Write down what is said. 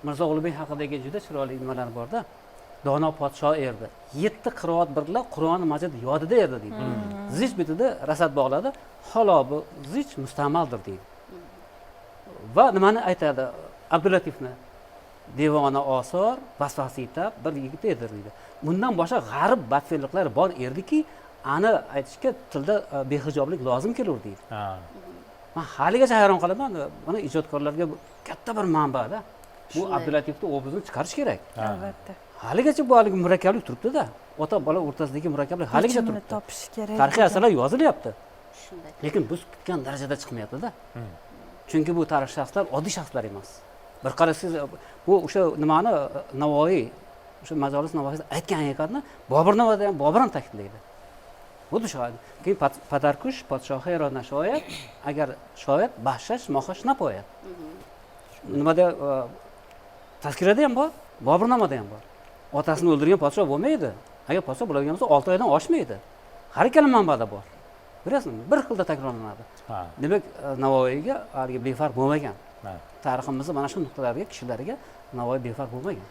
Mirzo Ulug'bek haqidagi juda chiroyli nimalar borda. Dono podsho erdi, 7 qiroat birla Qur'oni Majid yodida erdi deydi. Zich bitida rasad bog'ladi, halobi zich mustamaldir deydi. Va nimani aytadi Abdulatifni? Devona osor, vasvasitab bir yigit edi deydi. Bundan boshqa g'arib badfe'lliklar bor erdiki, ani aytishga tilda behijoblik lozim kelur deydi. Man haligacha hayron qolaman, mana ijodkorlarga bu katta bir manbada. Bu Abdulatifni obrazini chiqarish kerak. Albatta. Haligacha bu haligi murakkablik turibdi-da. Ota bola o'rtasidagi murakkablik haligacha Yechimini turibdi. topish kerak. Tarixiy asarlar yozilyapti. Shunday. Lekin biz kutgan darajada chiqmayapti-da. Chunki bu tarix shaxslar oddiy shaxslar emas. Bir qarasangiz, bu o'sha nimani Navoiy, o'sha Majolis Navoiyda aytgan haqiqatni Boburnamada ham Bobur ham ta'kidlaydi. Xuddi shu. Keyin padarkush podshohi ero nashoyat, agar shoyat baxshash mohash napoyat. Nimada tazkirada ham bor, Boburnamada ham bor. Otasini o'ldirgan podsho bo'lmaydi. Agar podsho bo'ladigan bo'lsa, 6 oydan oshmaydi. Har ikkala manbada bor. Bilasizmi? Bir xilda takrorlanadi. Demak, Navoiyga haligi befarq bo'lmagan. Tariximizni mana shu nuqtalarga, kishilarga Navoiy befarq bo'lmagan.